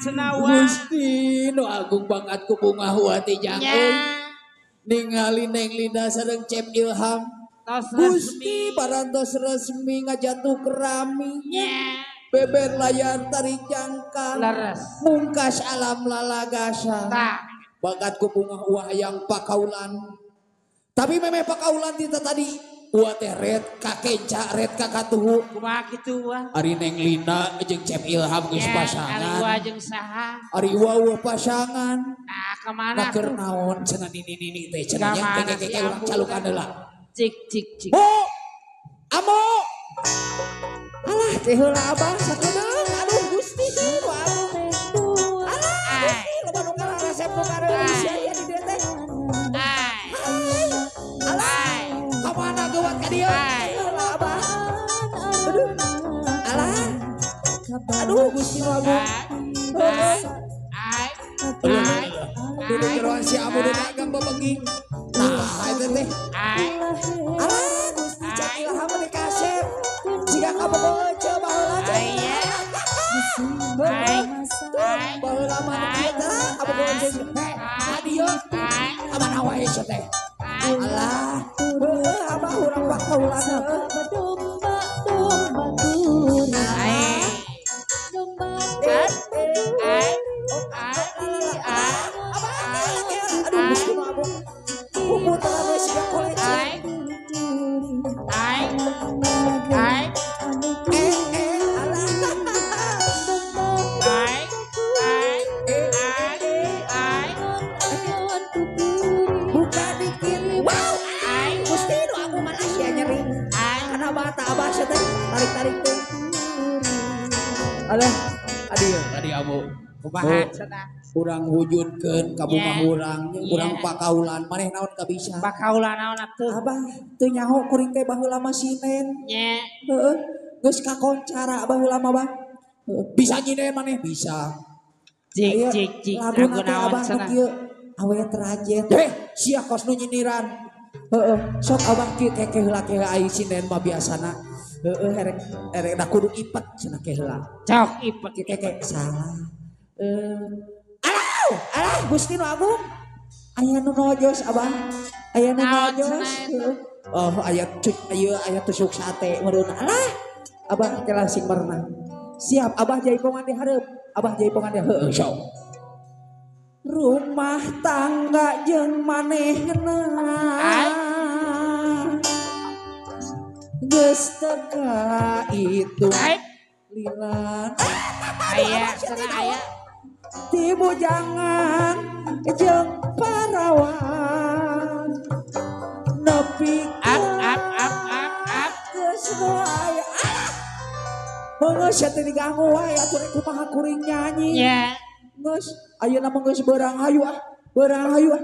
cenah wa. Gusti nu agung banget ku bungah hati jang euy. Ningali Neng Linda sareng Cep Ilham. Tos Gusti resmi. Parantos resmi ngajatuh kerami. Nya. Beber layar tarik jangkang. Leres. Mungkas alam lalagasa. Tah. Bakat ku bungah uah yang pakaulan. Tapi memeh pakaulan tita tadi. Uah teh red kakenca red kakatuhu. Kumaha kitu wa? Ari Neng Lina jeung Cep Ilham geus Ari pasangan. wa jeung saha? Ari uah uah pasangan. Nah, kemana Nah keur tuh? naon cenah nini-nini teh cenah nya Kamana keke si urang Ambu calukan teh? heula. Cik cik cik. Bu. Amo. Alah teh heula abah sakedeung. Aduh Gusti teh nu agung. Alah Gusti loba nu karasep nu kareulis aya di dieu teh. Ai. Alah. Ai. Kamana geuwat ka dieu? Ai. Heula abah. Aduh. Alah. Aduh Gusti nu agung. Ai. Ai. Ai. Duduk jeroan si Amu nu dagang babeging. Nah, eta teh. Ai. Alah Gusti Cep Ilham meni kasep. Siga kabogoh ece baheula cek. Ai. Ai. Ai. Baheula mah nu kieu tah kabogoh ece. Heh, ka dieu. Ai. Kamana wae sia teh. Ai. Alah, heueuh abah urang pakaulan heueuh. Ai. Eh, Ai. Ai. Ai. abah aduh Gusti nu agung. Puputeran we siga kolece. Ai. Ai. Ai. Eh, eh, alah. Ai. Ai. Ai. Ai. Buka dikit. Wow. Ai. Gusti nu agung malah sia nyeri. Ai. Karena bata abah sia teh tarik-tarik teh. Alah, aduh, tadi abu. Kumaha cenah? Urang wujudkeun ka bungah Yeah. urang, Yeah. urang pakaulan maneh naon kabisa. Pakaulan naon atuh? Abah teu nyaho kuring teh baheula mah sinen. Nya. Heeh. Geus kakoncara baheula mah bah. Heeh. Bisa nyinen maneh bisa. Cik Ayo, cik cik lagu lagu teh naon abah nu cenah? kieu awet rajet. Heh, sia kos nu nyindiran. Heeh, sok abah kieu keke heula ke ai sinden mah biasana. Heeh, erek erek da kudu ipet cenah ke heula. Cok ipet Kieu keke salah. Alah, alah Gusti nu agung. Aya nu nojos abah. Aya nu Naon nojos. cenah eta? Heeh. Oh, aya cut aya aya tusuk sate meureun. Alah, abah ke langsing merenang. Siap abah jaipongan di hareup. Abah jaipongan di heueuh sok. Rumah tangga jeung manehna. Geus teu itu Ai. lilan. Aya cenah aya. Tibu jangan jeung parawan. Nepi Ap ap ap ap ap. geus nu aya. Alah. Heungeus sia teh diganggu wae atuh rek kumaha kuring nyanyi. Nya. Geus ayeuna mah geus beurang hayu ah. Beurang hayu ah.